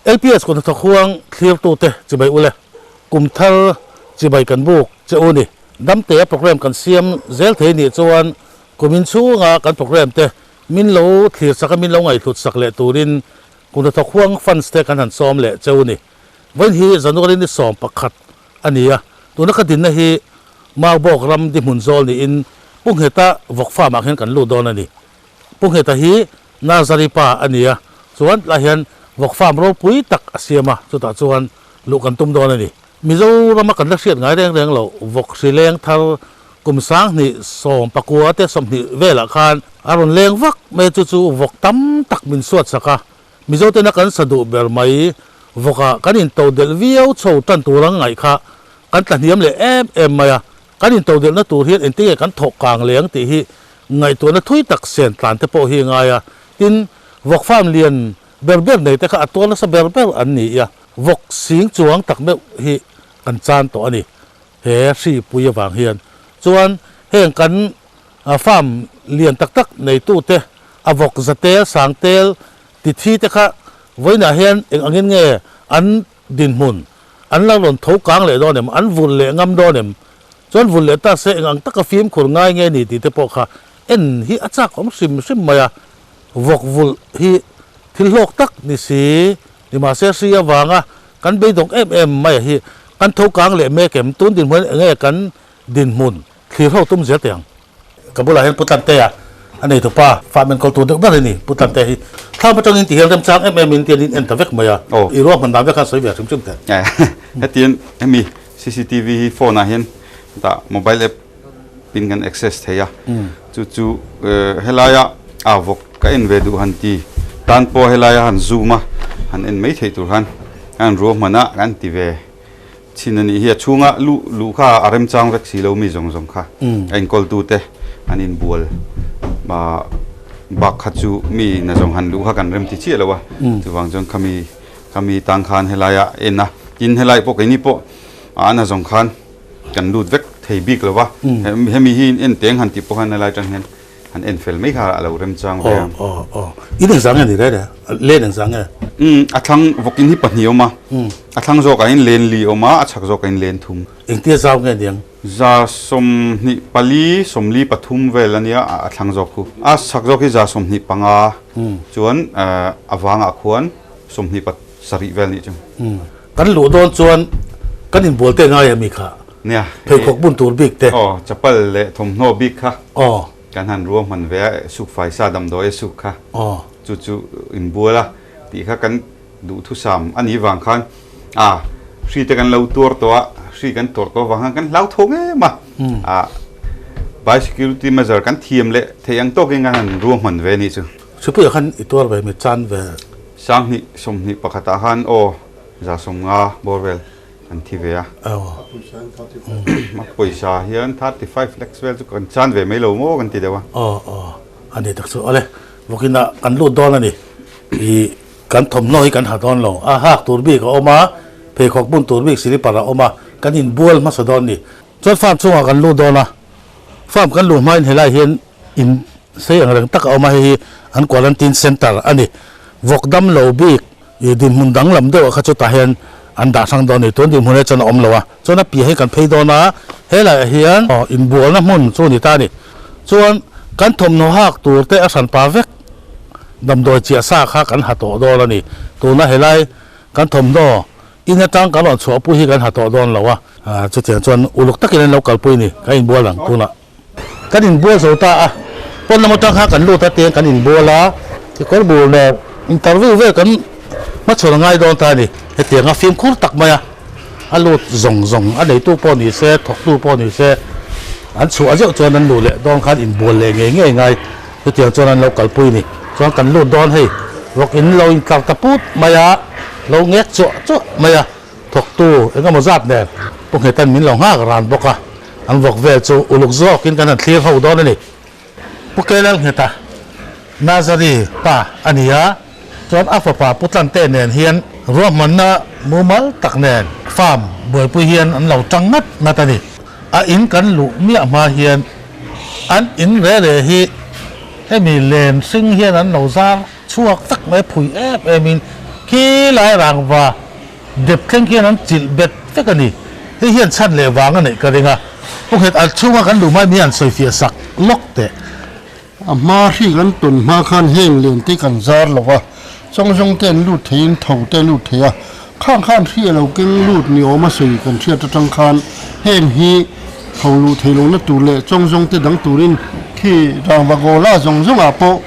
LPS kut hnathawk huang thlirtute chibai ule, kum thar chibai kan buk che u ni. Damtea program kan siam zel thei nih chuan kumin chhunga kan program te min lo thlir sak a, min lo ngaihhlut sak leh turin kut hnathawk huang funds te kan han sawm leh che u ni. Vawiin hi January ni 11 a ni a, tuna ka dinna hi Maubawk ram dihmun zawl niin Pu Ngheta vawk farm ah hian kan lut dawn a ni. Pu Ngheta hi Nazari pa a ni a, chuan tlaiah hian vawk farm ropui tak a siam a, chutah chuan luh kan tum dawn a ni. Mizorama kan la hriat ngai reng reng lo, vawk hri leng thar kum 2019 te 20 velah khan a rawn leng vak mai a, chu chu vawk tam tak min suat sak a, Mizotena kan sa duh ber mai vawkah kan intodelh viau chho tan tur ang ngaih kha kan tla hniam leh em em mai a, Kan intodelhna tur hian engtin nge kan thawk kang leh ang tih hi ngaihtuahna thui tak sen tlan te pawh hi a ngai a. Tin, vawk farm lian ber ber nei te kha a tuar nasa ber ber an ni a, vawk sing chuang tak meuh hi kan chan tawh a ni he hri pui avang hian. Chuan heng kan farm lian tak tak neitu te a vawk za tel, sang tel ti thi te kha vawiinah hian eng angin nge an dinhmun an lo rawn tho kang leh dawn em, an vulh leh ngam dawn em, chuan vulh leh ta se eng ang taka fimkhur ngai nge ni tih te pawh kha en hi a chak awm hrim hrim mai a, vawk vulh hi thil hlawk tak ni si, nimahse hri avanga kan beidawng em em mai a hi kan tho kang leh mek em, tun dinhmun eng nge kan dinhmun thlir ho tum zel teh ang. Ka bulah hian Pu Tlantea a nei tupa, fa men kawltu deuh ber a ni. Pu Tlantea hi thlam atangin ti hian remchang em em in tian in en ta vek mai a. I ruahman dan vek khan sawi ve hrim hrim teh. Hetiang hemi cctv hi phone ah hian dah mobile app in kan access thei a. Chu chu helaia a vawk ka en ve duh han ti tan pawh helaia han zoom a han en mai theih tur khan an ruahman a kan ti ve. Chhin a nih hi a chhunga luh luh kha a remchang vek si lo mi zawng zawng kha a inkawltute an inbual bak kha chu mi na zawng han luh kha kan rem ti chiah lo a chuvang chuan khami khami tang khan helaia en a tin helai pawh keini pawh a na zawng khan kan lut vek thei bik lo va hemi hi en teng han tih pawh khan helai tang hian Han en fel mai kha a lo remchang ve a. Aw aw aw. In engzah nge ni reh reh? Len engzah nge? Umm a thlang vawkin hi pahnih a awm a. A thlang zawkah hian len li a awm a, a chhak zawkah hian len thum. Engtia zau nge niang? 24, 43 vel a nia a thlang zawk khu. A chhak zawk hi 25 chuan a vangah khuan 27 vel nih chu. Kan luh dawn chuan kan inbual te ngai a mi kha? Nia. Pheikhawk bun tur bik te. Aw, chapal leh thawmhnaw bik kha. Aw. Kan han ruahman ve a, suk faisa damdawi a suk kha. Aw. Chu chu inbual a tih kha kan duhthusam a nih vang khan a hri te kan lo tuar tawh a, hri kan tuar tawh avang khan kan hlau tho em a. A biosecurity measure kan thiam leh theih ang tawkin kan han ruahman ve a nih chu. Chhupuiah khan i tuar ve mi chan ve. 2021 ah khan aw 50 bawr vel. An thi ve a. A pawisa hian 35 lakhs vel chu kan chan ve mai lo maw kan ti deuh a. Aw aw a ni tak chu awle vawkin ah kan lut dawn a ni i kan thawmhnaw hi kan ha dawn lo a hak tur bik a awm a pheikhawk bun tur bik slipper a awm a kan inbual hmasa dawn a ni. Chuan farm chhungah kan lut dawn a farm kan luh hmain helai hian in sei ang reng tak a awm a hei hi an quarantine center a ni vawk dam lo bik Ih dinhmun danglam deuh ah kha chutah hian an dah hrang dawn a ni. Tun dinhmun hi chuan a awm lo a, chuan a piah hi kan phei dawn a, helaiah hian inbualna hmun chu a ni ta a ni. Chuan kan thawmhnaw hak tur te a hran pa vek damdawi chiah sa kha kan ha tawh dawn a ni. Tuna helai kan thawmhnaw in atang kan rawn chhuahpui hi kan ha tawh dawn lo a, chutiang chuan uluk takin an lo kalpui a ni, kan inbual ang tunah. Kan inbual zo ta a, pawn lam atang kha kan lut a tiang kan inbual a, kekawr bur nen interview vel kan hmachhawn a ngai dawn ta a ni. Hetianga fimkhur tak mai a, a lut zawng zawng a neitu pawh ni se, thawktu pawh ni se, an chhuah zeuh chuan an luh leh dawn khan inbual leh ngei ngei ngai. Chutiang chuan an lo kalpui a ni. Chuan kan lut dawn hei, vawk in lo intlar ta put mai a, lo ngek chuah chuah mai a. Thawktu eng emaw zat nen Pu Nghetan min lo nghak ran bawk a, an vawk vel chu uluk zawkin kan han thlir ho dawn a ni. Pu Kelal Ngheta, Nazari pa a ni a, chuan a fapa Pu Tlante nen hian ruahmanna mumal tak nen farm buaipui hian an lo tang ngat ngat a ni. A in kan luh miah hma hian an in re re hi hemi len hring hian an lo zar chhuak tak mai phui em em in. Khi lai rangva dep thleng khian an chilh bet vek a ni. Hei hian chhan leh vang a neih ka ring a. Pu Nghet a chhunga kan luh hmai mi an sawifiah sak lawk teh. A hma hri kan tawn hma khan heng len te kan zar lo va, chawng zawng te an lut theiin tho te a lut thei a. Khang khan hri a lo keng lut ni awm a sawi kan hriat atang khan heng hi tho luh thei lohna tur leh chawng zawng te dang turin khi rangva gola zawng zawngah pawh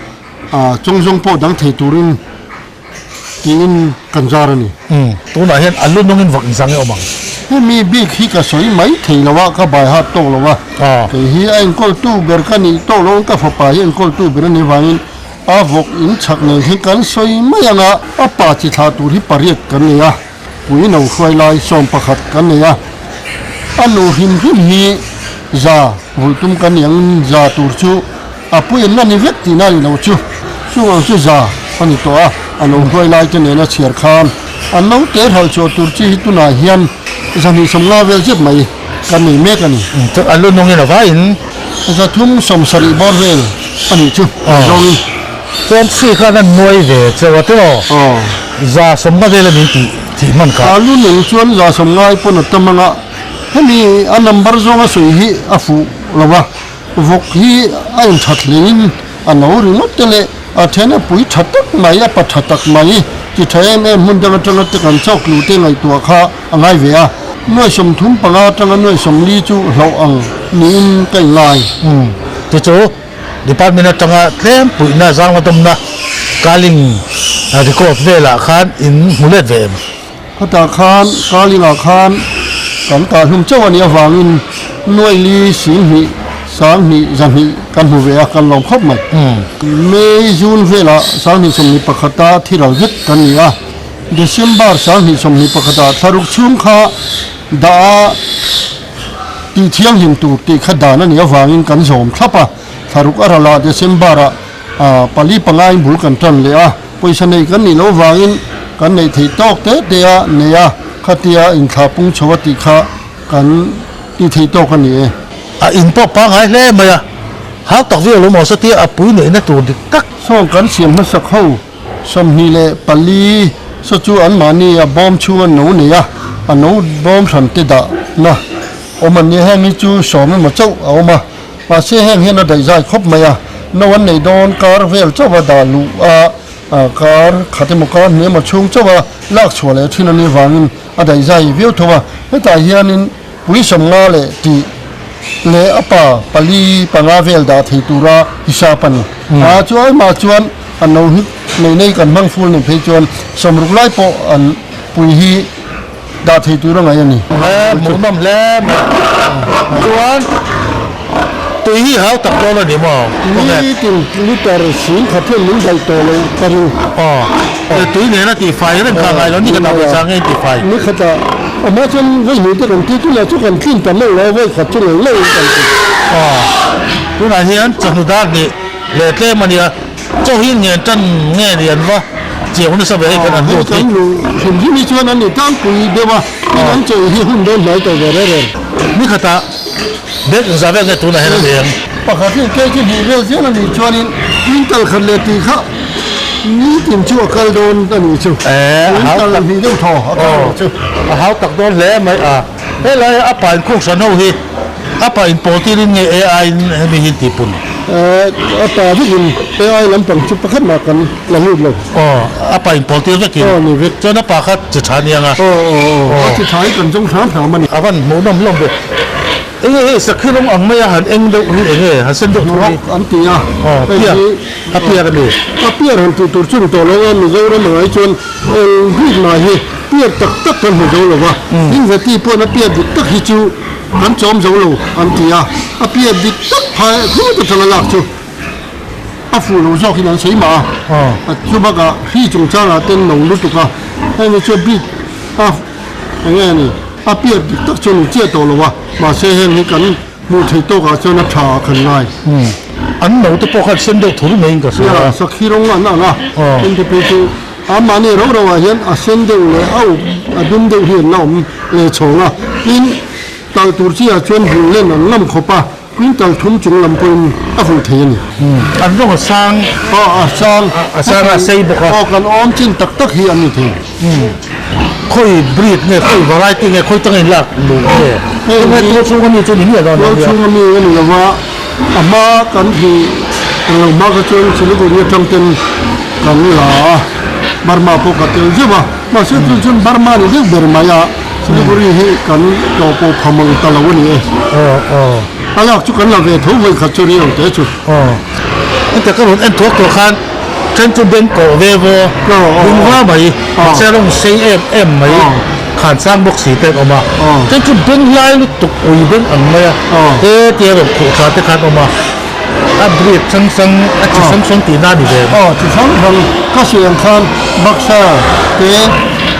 chawng zawng pawh dang thei turin tiin kan zar a ni. Umm, tunah hian a lu nungin vak inzang i awm ang. Hemi bik hi ka sawi mai thei lo a, ka bai hat tawk lo a. Kei hi a enkawltu ber ka nih tawk lo, ka fapa hi enkawltu ber a nih vangin a vawk in chhak nen hian kan sawi mai ang a. A pa chi thlah tur hi pariat kan nei a, pui no hruai lai 11 kan nei a. A nu hrim hrim hi za vulh tum kan nih angin za tur chu A puiin la ni vek tihna a ni lo chu. Chung ang chu za a ni tawh a, a lo hruai lai te nena chhiar khan an lo te hralh chhuah tur chi hi tunah hian 250 vel zet mai kan nei mek a ni. Chuan a lu nungin a vaiin. 370 bawr vel a nih chu zawngin. Chuan hri khan a nuai ve chauh a tiraw? 150 vel a ni tih tih hman kha. A lu nung chuan 150 pawn a tam ang a, hemi a number zawnga sawi hi a fuh lo a. Vawk hi a inthat hlein a no ringawt te leh a then a pui tha tak mai, a pa tha tak mai ti tha em em hmun dang atanga te kan chawk luh te ngaihtuah kha a ngai ve a. Nuai 35 atanga nuai 40 chu hlauh ang niin ka inngai. Umm, chu chu department atanga tlem puihna zangna dawmna Kaling record velah khan in hmu let ve em? Khatah khan Kalingah khan kan kah hlum chauh a nih avangin nuai li 20 20 200 kan hmu ve a, kan lawm khawp mai. May, June velah 2021 a thi ral vek kan ni a, December 2021 ah thlaruk chhung kha dah a tih thianghlim tur tih kha dan a nih avangin kan zawm thlap a, thlaruk a ral ah December ah pali pangain bul kan tan leh a. Pawisa nei kan nih loh vangin kan neih theih tawk te te a nei a, khatia inthlah pung chho a tih kha kan tih theih tawk a ni e. A in pawh pangngai hle mai a, hau tak viau lo maw satia a pui neihna tur dik tak. Sawng kan siam hmasak ho 24 saw chu anmahni a bawm chhung a no nei a, a no bawm hran te dahna awm an nia, heng hi chu sawm emaw chauh a awm a. Mahse heng hian a daihzai khawp mai a, no an nei dawn kar vel chauh a dah luh a, kar khat emaw kar hnih emaw chhung chauh a lak chhuah leh thin a nih vangin a daihzai viau tho a. Hetah hianin pui 50 leh tih leh a pa pali panga vel dah thei tura hisap a ni. A chu aimah chuan a no hi nei nei kan hmang ful nei phei chuan 60 lai pawh an pui hi dah thei tur a ngaih a ni. Hmuhnawm hle mai. Chuan tui hi hau tak dawn a ni maw? Nitin liter 10,000 hian min daih tawh loh ka ring. Aw, tui nena tihfai reng kha ngai lo, ni khatah pawisa nge tihfai? Ni khatah a hma chuan vawi hnih te kan ti tunah chu kan tlin ta meuh lo a, vawi khat chu ngei ngei kan ti. Aw, tunah hian chawhnu dar hnih leh tlem a nia. Chaw hi ngen tan nge ni an va chiang nasa ve hei kan an lut hi. Kan luh hrim hrim hi chuan an ni tlangpui deuh a, tin an chaw hi hun dawn hnai tawh ve reng reng. Ni khatah bag engzah vel nge tunah hian a ni ang? Pakhat hi kg hnih vel zel a nih chuanin quintal khat leh tih kha nitin chu a kal dawn a nih chu. Quintal hnih deuh thaw a kal a nih chu. A hau tak dawn hle mai a. Helai a pa inkhung hran ho hi a pa inpawl tirin nge AI in hemi hi tih pun? A pa vekin AI lampang chu pakhat mah kan la lut lo. Aw, a pa inpawl tir vekin. Aw, ni vek. Chuan a pa kha chi tha aniang a. Aw, aw, aw. A chi tha hi kan zawng hram hram a ni. A van hmuhnawm hlawm ve. Enge hei sakhi rawng ang mai a han eng deuh hi enge han sen deuh thur hi? Hnawk an ti a. Aw, piar. A piar a ni. A piar han tih tur chu ni tawh lo a, Mizoram ang ai chuan eng bik mah hi piar tak tak kan hmu zo lo va, Inveti pawhin a piar dik tak hi chu kan chawm zo lo an ti a, a piar dik tak phai khut atanga lak chu a fuh lo zawkin an sawi mah a, chu bakah hri chungchangah ten no lutuk a, heng hi chu bik a eng nge a ni, a piar dik tak chu ni chiah tawh lo a, mahse heng hi kan hmuh theih tawkah chuan a tha ah kan ngai. An no te pawh khan sen deuh thur maiin ka hria. Nia, sakhi rawng an ang a, heng te phei chu anmahni ro ro ah hian a sen deuh leh a uk a dum deuh hi an la awm leh chhawng a, tin talh tur chi ah chuan bul len an ngam khawp a. Quintal thum chung lam pawhin a vulh thei a ni. An rawng a sang. Aw a sang. A sang a sei bawk a. Aw kan awm chin tak tak hi an ni thei. Khawi breed nge khawi variety nge khawi tangin lak luh nge? Hei hi tual chhunga mi chu ni miah lo a ni. Tual chhunga mi a ni lo va, a hma kan hi eng lo hma kha chuan Siliguri atang ten kan la a, Burma pawh ka tel zeuh a, mahse chu chuan Burma ni deuh ber mai a, Siliguri hi kan tlawh pawh pha mang ta lo a ni e. A lak chu kan la ve tho vawi khat chu ri lo te chu. Heta ka rawn en thuak tawh khan then chu beng kawh ve vaw ding va mai mahse rawng sei em em mai khan sang bawk si te an awm a then chu beng lai lutuk ui beng ang mai a he tia rawn khuh tha te khan awm a a breed hrang hrang a chi hrang hrang tihna a ni ve. Aw chi hrang hrang ka sawi ang khan Bakshar te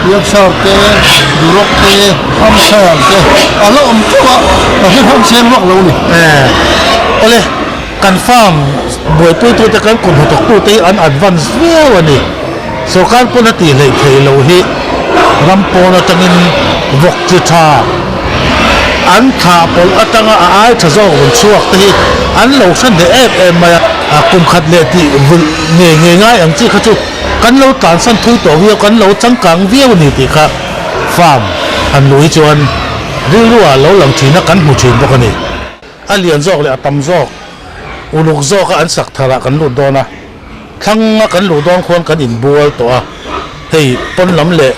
Yorkshire te Duroc te Hampshire te a la awm teuh a ka hre hrang seng vak lo a ni. Awle. Kan farm buaipuitute kan kut hnathawktute hi an advance viau a ni. Sorkar pawn a tih hleih theih loh hi ram pawn atangin vawk chi tha an thlah pawlh atanga a ai tha zawk rawn chhuak te hi an lo hre hneh em em mai a. Kum khat leh tih vulh ngei ngei ngai ang chi kha chu kan lo tlansan thui tawh viau, kan lo changkang viau a ni tih kha farm han luh hi chuan rilru ah lo lang thin a kan hmu thin bawk a ni. A lian zawk leh a tam zawk, uluk zawka an sak tharah kan lut dawn a, thlanga kan luh dawn khuan kan inbual tawh a, hei pawn lam leh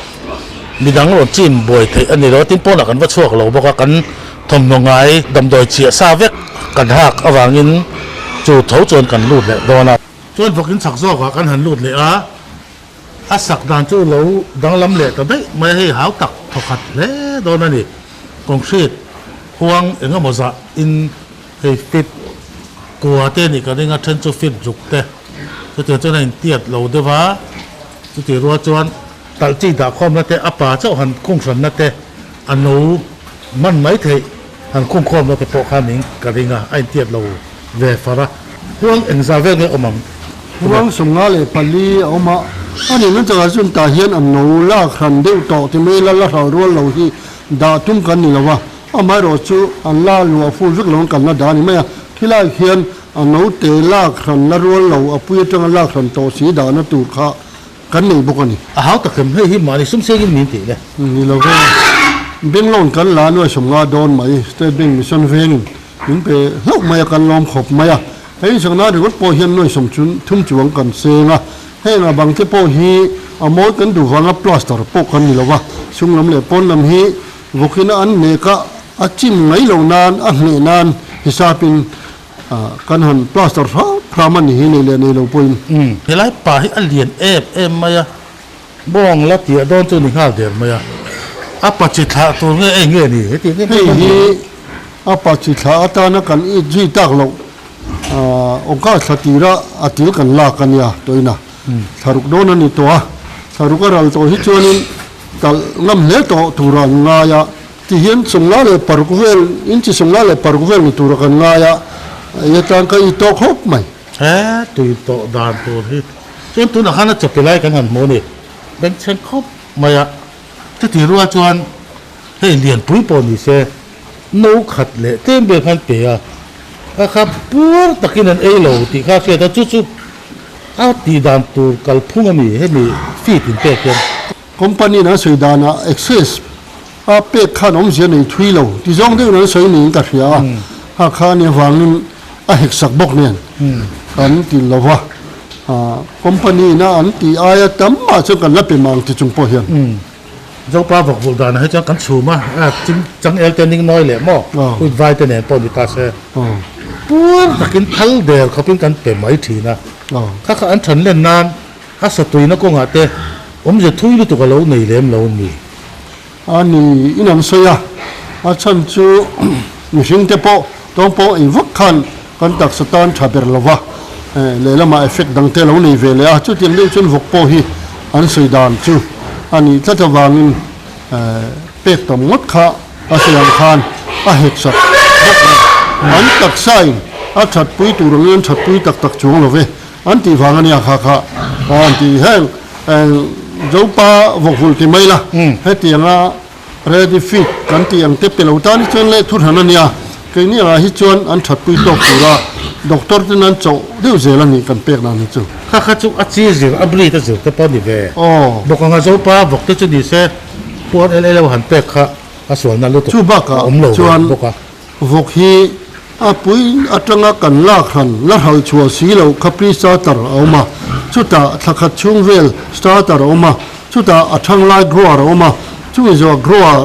midang rawn chim buai theih a ni lo a, tin pawnah kan va chhuak lo bawk a, kan thawmhnaw ngai damdawi chiah sa vek kan hak avangin chu tho chuan kan lut leh dawn a. Chuan vawkin chak zawkah kan han lut leh a, a sak dan chu lo danglam leh ta daih mai a, hei hau tak thawkhat hle dawn a ni, concrete. Huang eng emaw zah in hei fit kua te nih ka ring a, then chu fit ruk te chutiang chuan a intiat lo deuh a, chutih rual chuan talh chi dah khawmna te a pa chauh han khung hranna te a no man mai theih han khung khawmna te pawh kha ning ka ring a, a intiat lo ve far a. Huang eng zah vel nge awm ang? Huang 54 a awm a, a nih nan chakah chuan tah hian a no lak hran deuh tawh ti mai la la hral rual lo hi Dah tum kan ni lo a, amaherawh chu an la luah full vek lo an kalna dah a ni mai a, khilai khian a note lak hran la rual lo a pui atanga lak hran tawh si dahna tur kha kan nei bawk a ni. A hau tak em, hei hi mahni sum sengin min tih le. Ni lo ve, bank loan kan la nuai 50 dawn mai, State Bank Mission vengin min pe hlauh mai a, kan lawm khawp mai a, hei inchakna ringawt pawh hian nuai 33 chuang kan seng a, Heng a bang te pawh hi a mawi kan duh vanga plaster pawh kan ni lo va, chung lam leh pawn lam hi vawkin a an hnek a, a chim mai lo nan a hneh nan hisapin kan han plaster hram hram a ni hi nei leh nei lo pawhin. Helai pa hi a lian em em mai a, bawng la tiah dawn chu ni nghal der mai a, a pa chi thlah tur nge eng nge ni heti nge Hei hi a pa chi thlah atana kan it zui tak loh. Awka thla tira a til kan lak a nia tawina thla ruk dawn a ni tawh a, thla ruk a ral tawh hi chuanin talh ngam hle tawh tura an ngai a, tihian 54 vel inchi 54 vel ni tura kan ngai a, i atan ka i tawh khawp mai. He tui tawh dan tur hi chuan tunah khan a chapi lai kan han hmu a ni, bengchheng khawp mai a, chuti rual chuan hei lianpui pawh ni se no khat leh tlem vel khan pe a, a kha puar takin an ei lo tih kha a hriat a, chu chu a tih dan tur kalphung a ni hemi feed in pek hian. Company in an sawi danah access a pek khan awmzia nei thui lo ti zawng deuhin an sawi niin ka hria a, ha kha ani avangin a hek sak bawk nen kan ti lo va, company in a an tih aia tam mah chuan kan la pe mang ti chung pawh hian. Zopa vawk vulh danah hi chuan kan chhum a, a ching chang el te ning nawi leh maw, kut vai te nen pawh ni ta se, puar takin thal der khawpin kan pe mai thin a, kha kha an than len nan a satuina kawngah te awmze thui lutuk a lo nei lem lo ni. A ni in an sawi a, a chhan chu mihring te pawh tawng pawh ei vak khan kan taksa tan tha ber lo va, lehlamah effect dang te lo nei ve leh a, chutiang deuh chuan vawk pawh hi an sawi dan chu a nih tlat avangin pek tam ngawt kha a sawi ang khan a hek sak bawk a ni. An taksain a thatpui tur angin an thatpui tak tak chuang lo ve an tih vang a nia kha kha an tih heng Zopa vawk vulh ti mai la hetianga Ready fit kan tih ang te pe lo tan hi chuan leh thuhran a nia. Keini angah hi chuan an thatpui tawk tura doctor ten an chauh deuh zel a nih kan pek dan hi chu. Kha kha chu a chi zir, a breed a zir te pawh a ni ve. Bawk anga Zopa vawk te chu ni se puar el el han pek kha a sualna lutuk Chu bakah a awm lo ve chuan bawk a. Vawk hi a pui atanga kan lak hran la hral chhuah si loh kha pre starter a awm a, chutah thla khat chhung vel starter a awm a, chutah a thang lai grower a awm a, chumi zawh grower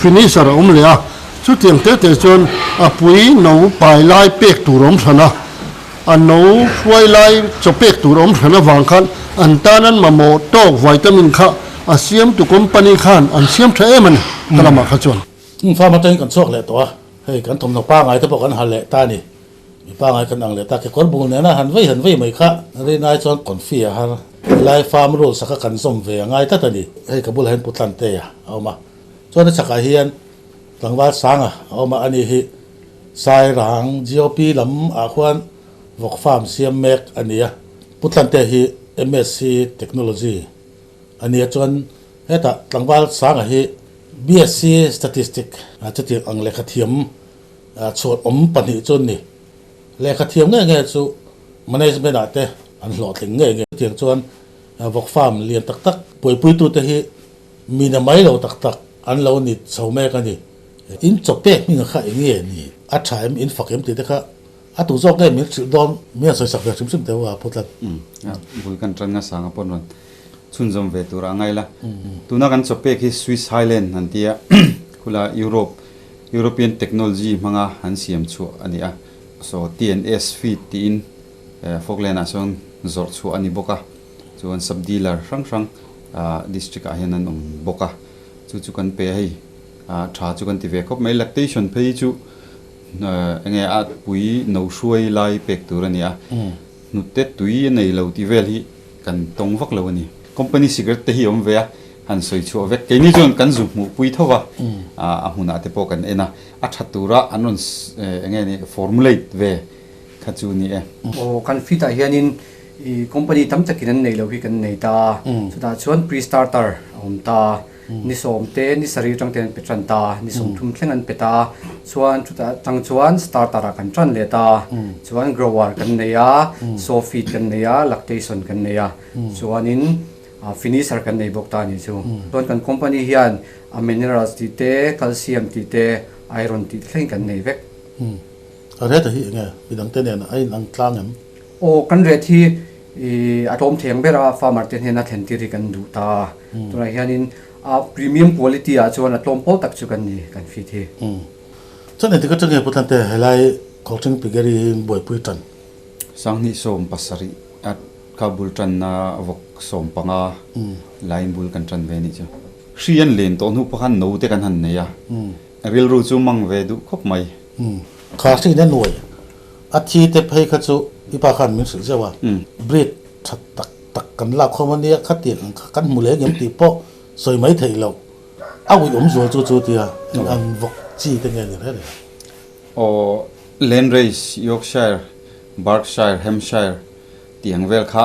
finisher a awm leh a, chutiang te te chuan a pui no pai lai pek tur a awm hran a, a no hruai lai chaw pek tur a awm hran avang khan an tan an mamawh tawk vitamin kha a siamtu company khan an siam tha em a ni ka lamah kha chuan. Hmun farm atangin kan chhuak leh tawh a, hei kan thawmhnaw pangai te pawh kan ha leh ta a ni. Mi pangai kan ang leh ta, kekawr bul nena han vei han vei mai kha rinai chuan confi a har. Helai farm rules a kha kan zawm ve a ngai tlat a ni. Hei ka bulah hian Pu Tlantea a awm a, chuan a chhakah hian tlangval Sanga a awm a, ani hi Sairang GOP lam ah khuan vawk farm siam mek a ni a. Pu Tlantea hi MSc Technology a ni a, chuan hetah tlangval Sanga hi BSc Statistic chutiang ang lehkha thiam chhuat awm pahnih chu an ni. Lehkha thiam nge nge chu management ah te an hlawhtling nge nge. Chutiang chuan vawk farm lian tak tak buaipuitute hi mi na mai lo tak tak an lo ni chho mek a ni. In chaw pek hming kha eng nge ni? A tha em, in fak em tih te kha a tu zawk nge min hrilh dawn min han sawisak ve hrim hrim teh u a Pu Tlat. Bul kan tan nasa ang a pawn rawn chhunzawm ve tur a ngai la. Tuna kan chaw pek hi Swiss Highland an ti a, khula Europe, European technology hmanga an siam chhuah a ni a. So TNS feed tiin Falkland ah sawn zawrh chhuah a ni bawk a, chuan sub dealer hrang hrang district ah hian an awm bawk a, chu chu kan pe a hei tha chu kan ti ve khawp mai. Lactation phei chu enge a pui no hruai lai pek tur a ni a, hnute tui a nei lo tih vel hi kan tawng vak lo a ni. Company secret te hi a awm ve a, han sawi chhuah vek. Keini chuan kan zu hmuh pui tho va, a hmunah te pawh kan en a, a tha tura an rawn eng nge ni formulate ve kha chu ni e. Aw, kan fit ah hianin i company tam takin an nei lo hi kan nei ta a, chutah chuan pre-starter a awm ta a. Ni sawm te, ni sarih atang ten an pe tan ta, ni sawmthum thleng an pe ta, chuan chutah atang chuan starter ah kan tan leh ta, chuan grower kan nei a, sow feed kan nei a, lactation kan nei a, chuanin finisher kan nei bawk ta a nih chu. Chuan kan company hian a minerals tih te, calcium tih te, iron tih te thlengin kan nei vek. A rate hi enge midang te nen a inang tlang em? Aw, kan rate hi I a tlawm thei ang ber a, farmer te hnena thlen tir hi kan duh ta a. Tunah hianin a premium quality ah chuan a tlawm pawl tak chu kan ni, kan fit hi. Chuan engtik atang nge Putlante helai Khawlhring Piggery hi in buaipui tan? 2017 a kha bul tanna vawk 15 laiin bul kan tan ve anih chu. Hri an len tawh hnu pawh khan no te kan han nei a, rilru chu mang ve duh khawp mai. Kha hri in a nuai A thi te phei kha chu i pa khan min hrilh zeuh a, breed tha tak tak kan lak khawm a nia, khatiang ang kha kan hmu leh ngem tih pawh sawi mai theih loh. A uih awm zual chu chu tia eng ang vawk chi te nge ni reng reng. Aw, Landrace, Yorkshire, Berkshire, Hampshire tih ang vel kha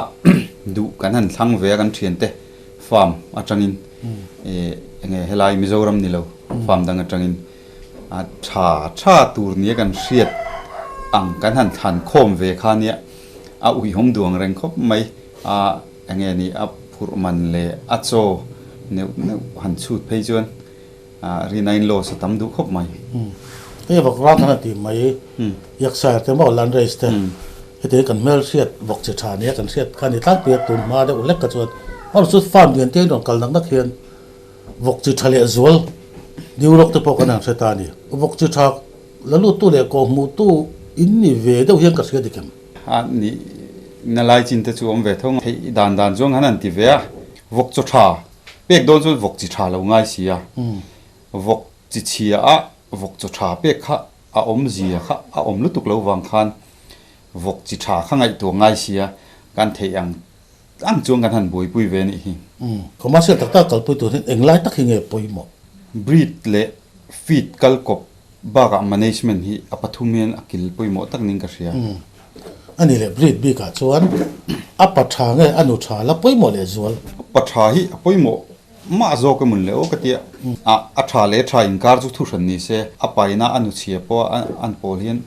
duh kan han thlang ve a kan thiante farm atangin enge helai Mizoram ni lo farm dang atangin. A tha tha tur nia kan hriat ang kan han thlan khawm ve kha nia a uihawm duang reng khawp mai a enge ni a phurh man leh a chaw neuh neuh han chhut phei chuan rina in loss a tam duh khawp mai. Hei vawk rang kan han tih mai Yorkshire te maw Landrace te heti hi kan hmel hriat vawk chi tha nia kan hriat kha ni tlangpui a tun hma deuh hlek kha chuan amaherawhchu farm lian te in rawn kal nak nak hian Vawk chi tha leh zual New Rock te pawh kan han hre ta a ni. Vawk chi tha la luttu leh kawh hmuhtu in ni ve deuh hian ka hria dik em? A nih na lai chin te chu awm ve tho theih dan dan chuan han han ti ve a. Vawk chaw tha pek dawn chuan vawk chi tha lo ngai si a. Vawk chi chhia a vawk chaw tha pek kha a awmzia kha a awm lutuk lo vang khan vawk chi tha kha ngaihtuah ngai si a kan theih ang Ang chuan kan han buaipui ve anih hi. Commercial tak tak kalpui tur hian englai tak hi nge pawimawh? Breed leh feed kal kawp bakah management hi a pathum hian a kil pawimawh tak ning ka hria. A nih leh breed bikah chuan a pa tha nge a nu tha la pawimawh leh zual? A pa tha hi a pawimawh mah zawk emawn le aw ka tia. A a tha leh tha inkar chu thuhran ni se, a paina a nu chhia pawh a an pawl hian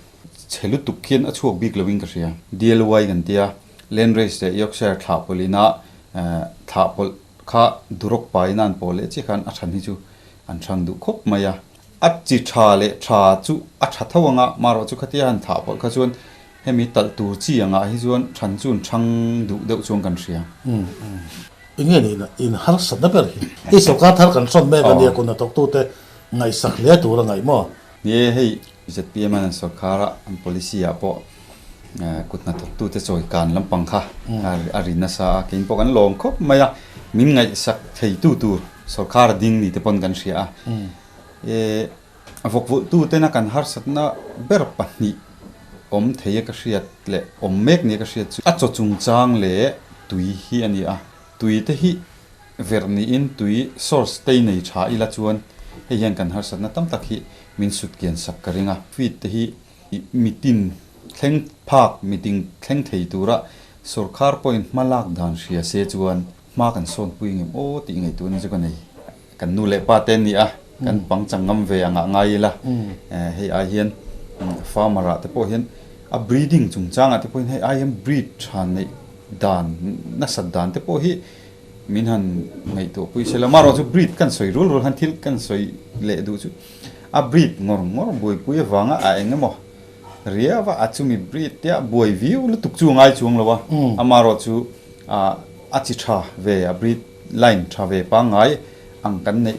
chhe lutuk khian a chhuak bik loin ka hria. DLY kan tia, Landrace leh Yorkshire thlah pawlhina thlah pawlh kha Duroc paina an pawl leh chiah khan a than hi chu an hrang duh khawp mai a. A chi tha leh tha chu a tha tho anga, marawh chu khatia han thlah pawlh kha chuan Hemi talh tur chi angah hi chuan than chu an thang duh deuh chuan kan hria. Enge nih na in harsatna ber hi? I sawrkar thar kan hrawn mek a nia kun hnathawktute ngaihsak hle tur a ngaih maw? Ni e, hei zpm an sawrkar a an policy ah pawh kut hnathawktute chawi kan lampang kha a ri nasa a, kein pawh kan lawm khawp mai a, min ngaihsak theitu tur sawrkar ding ni te pawn kan hria a. E vawkvulhtutena kan harsatna ber pahnih awm thei a ka hriat leh awm mek nia ka hriat chu a chaw chungchang leh tui hi a ni a. Tui te hi verh niin tui source te nei tha ila chuan hei hian kan harsatna tam tak hi min sut kian sak ka ring a. Feed te hi mitin thleng phak, mitin thleng thei tura sawrkar pawhin hma lak dan hria se chuan hma kan sawnpui ngem aw tih ngaihtuahna chu ka nei. Kan nu leh pa te an ni a, kan pangchang ngam ve angah ngai ila, hei ai hian farmer ah te pawh hian a breeding chungchang ah te pawh hian hei ai hian breed tha neih dan nasat dan te pawh hi min han ngaihtuah pui se la, amaherawhchu breed kan sawi rul rul han thil kan sawi leh duh chu a breed ngawr ngawr buaipui avanga a eng emaw riau a, a chumi breed te a buai viau lutuk chu a ngai chuang lo a, amaherawhchu a chi tha ve a breed. Line tha ve pangngai ang kan neih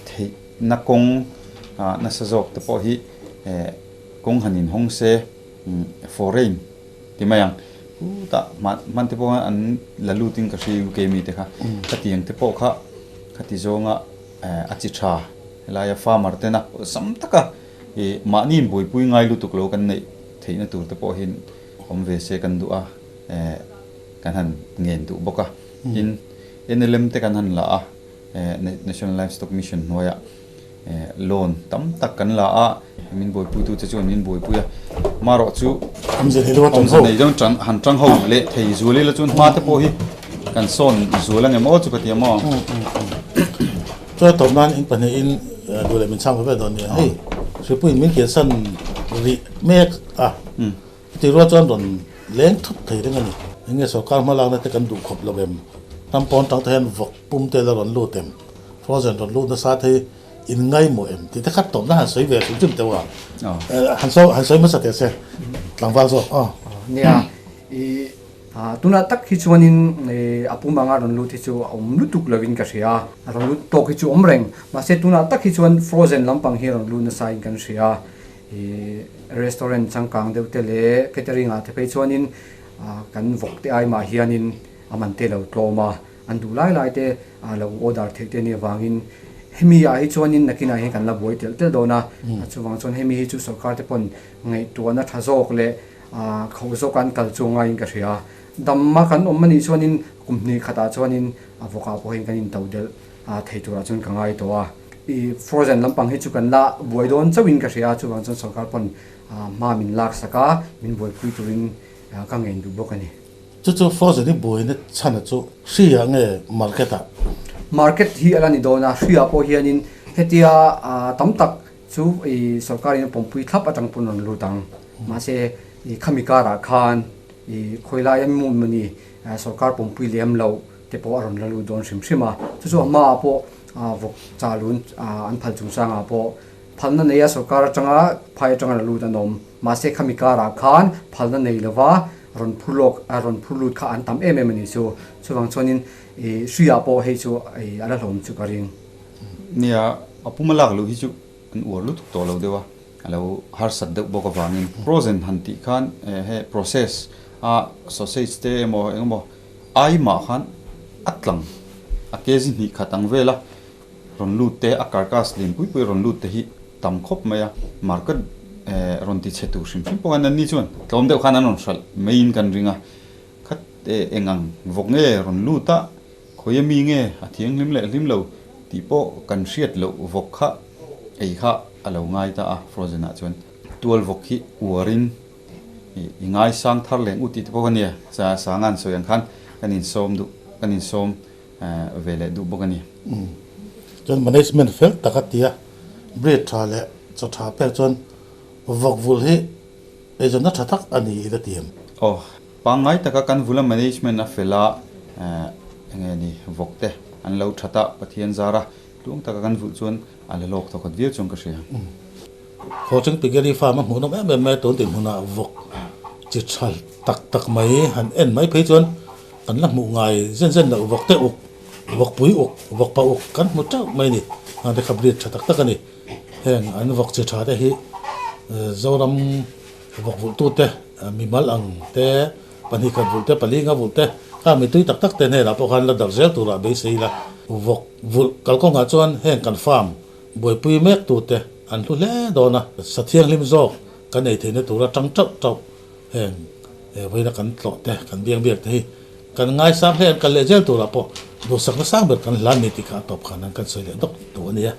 theihna kawng nasa zawk te pawh hi kawng han inhawng se foreign ti mai ang hutah hman te pawh an la lutin ka hria UK mi te kha khatiang te pawh kha khati zawnga a chi tha helaia farmer tena awlsam taka mahni inbuaipui ngai lutuk lo kan neih theihna tur te pawh hi awm ve se kan duh a kan han ngen duh bawk a. Tin, NLM te kan han la a, National Livestock Mission hnuaiah loan tam tak kan la a, min buaipuitu che chuan min buaipui a, marawh chu awmze nei deuh han tang ho leh thei zual ila chuan hma te pawh hi kan sawn zual ang em aw chu ka ti a maw. Chuan tawp nan in pahnihin duh leh min chhang ve ve dawn nia, hei Hripuiin min kiansan rih mek a. Chutih rual chuan rawn leng thut thei reng a ni. Eng nge sorkar hmalakna te kan duh khawp lo em? Hnam pawn tang te hian vawk pum te la rawn lut em? Frozen rawn lut nasa te hi in ngaimawh em? Tih te khat tawpna han sawi ve hrim hrim teuh a. Han sawi han sawi hmasa teh se tlangval zawk aw. Nia, i tunah tak hi chuanin a pum anga rawn lut hi chu a awm lutuk lovin ka hria. A rawn lut tawk hi chu awm reng. Mahse tunah tak hi chuan frozen lampang hi a rawn lut nasa in kan hria. Ih restaurant changkang deuh te leh catering ah te phei chuanin kan vawk te ai mah hianin a man te lo tlawm a, an duh lai lai te lo order theih te nih avangin hemi ah hi chuanin nakinah hian kan la buai telh telh dawn a, chuvang chuan hemi hi chu sorkar te pawn ngaihtuahna tha zawk leh khauh zawk an kal chu ngaiin ka hria. Damma kan awm anih chuanin kum hnih khatah chuanin a vawk ah pawh hian kan intoh delh thei turah chuan ka ngai tawh a. I frozen lampang hi chu kan la buai dawn chauhin ka hria a, chuvang chuan sorkar pawn hma min lak sak a, min buaipui turin ka ngen duh bawk a ni. Chu chu frozen hi buaina chhana chu hria nge market ah? Market hi a la ni dawn a, hria pawh hianin hetia tam tak chu i sorkarin a pawmpui thlap atang pawn rawn lut ang. Mahse i khami karah khan i khawilai a mi mawni sorkar pawmpui lem loh te pawh a rawn la lut dawn hrim hrim a, chu chu a hmaah pawh vawk chalun an phal chungchangah pawh phalna nei a sorkar atanga phai atanga la lut an awm. Mahse khami karah khan phalna nei lova rawn phur lawk rawn phur lut kha an tam em em a ni chu. Chuvang chuanin ih hriah pawh hei chu ih a la hlawm chu ka ring. Nia, a puma lak loh hi chu an uar lutuk tawh lo deuh a, a lo harsat deuh bawk avangin frozen han tih khan he process a sausage te emaw engemaw Ai mah khan a tlang a kg hnih khat ang vela rawn lut te, a carcass lian pui pui rawn lut te hi tam khawp mai a, market rawn ti chhe tur hrim hrim pawh khan anni chuan tlawm deuh khan an rawn hralh maiin kan ring a, khat eng ang vawk nge rawn lut a, khawi ami nge a thianghlim leh hlim lo tih pawh kan hriat loh vawk kha ei kha a lo ngai ta a, frozen ah chuan tual vawk hi uarin I ngaisang thar leng u tih te pawh ka nia, Sanga'n sawi ang khan kan insawm duh, kan insawm ve leh duh bawk a ni. Chuan management fel tak a ti a, breed tha leh chaw tha pek chuan vawk vulh hi eizawnna tha tak a ni in a ti em? Aw, pangngai taka kan vula management a fel a, enge ni vawk te an lo that a, Pathian zara tluang taka kan vulh chuan a la lawk thawkhat viau chuan ka hria. Khawcheng Piggery Farm a hmuhnawm em em mai a, tun dinhmunah vawk chi tha tak tak mai han en mai phei chuan kan la hmuh ngai zen zen loh vawk te uk, vawk pui uk, vawk pa uk kan hmu teuh mai a ni. Hengte kha breed tha tak tak a ni. Heng an vawk chi tha te hi Zoram vawk vulhtute mimal ang te, pahnih khat vulh te, pali nga vulh te kha mi tui tak tak te hnenah pawh khan la darh zel turah beisei ila. Vawk vulh kalkawngah chuan heng kan farm Buaipui mek tute an hlu hle dawn a, sa thianghlim zawk kan ei theihna tura tang tauh tauh heng vawiina kan tlawh te, kan biang biak te hi kan ngaisang hle an kal leh zel turah pawh duhsakna sang ber kan hlan ni tih kha a tawp khan an kan sawi leh dawk duh a nia.